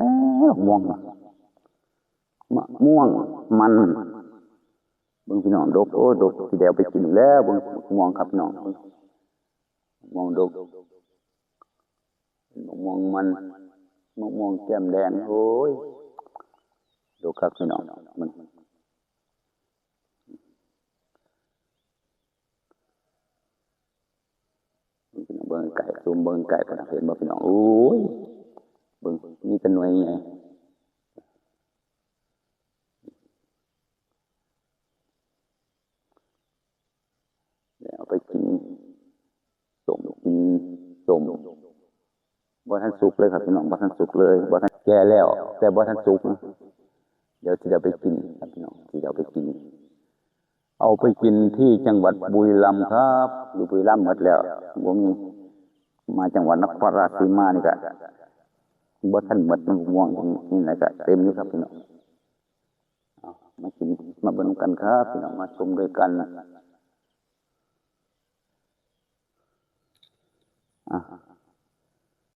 ແລ້ວ ມ່ວງ ມະມ່ວງມັນ ເບິ່ງພີ່ນ້ອງ ດົກ ໂອ້ ດົກ ຊິໄດ້ເອົາໄປກິນແລ້ວ. ເບິ່ງໝາກມ່ວງຄັບພີ່ນ້ອງ ເບິ່ງໝາກມ່ວງດົກ ເປັນໝາກມ່ວງມັນ ໝາກມ່ວງແກ້ມແດງ ໂອ້ຍ ດົກຄັກພີ່ນ້ອງ ເບິ່ງ ເບິ່ງໃກ້ ຊູມເບິ່ງໃກ້ພຸ້ນນະ ເຫັນບໍ່ພີ່ນ້ອງ ໂອ້ຍ ເບິ່ງ ມີແຕ່ໜ່ວຍໃຫຍ່. ແລ້ວເອົາໄປກິນສົ້ມ ກິນສົ້ມ ບໍ່ທັນສຸກເລີຍຄັບພີ່ນ້ອງ ບໍ່ທັນສຸກເລີຍ ບໍ່ທັນ ແກ່ແລ້ວ ແຕ່ບໍ່ທັນສຸກ ດຽວຊິໄດ້ເອົາໄປກິນຄັບພີ່ນ້ອງ ຊິໄດ້ເອົາໄປກິນ ເອົາໄປກິນທີ່ຈັງຫວັດບຸລີລັມຄັບ ຢູ່ບຸລີລັມໝົດແລ້ວ ບໍ່ມີ ມາຈັງຫວັດນະຄອນລາຊສີມານີ້ກະບໍ່ທັນໝົດ ໝາກມ່ວງນີ້ນະກະເຕັມຢູ່ຄັບພີ່ນ້ອງ. ເອົາ ມາກິນ ມາເບິ່ງນຳກັນຄັບພີ່ນ້ອງ ມາຊົມດ້ວຍກັນ ອ່າ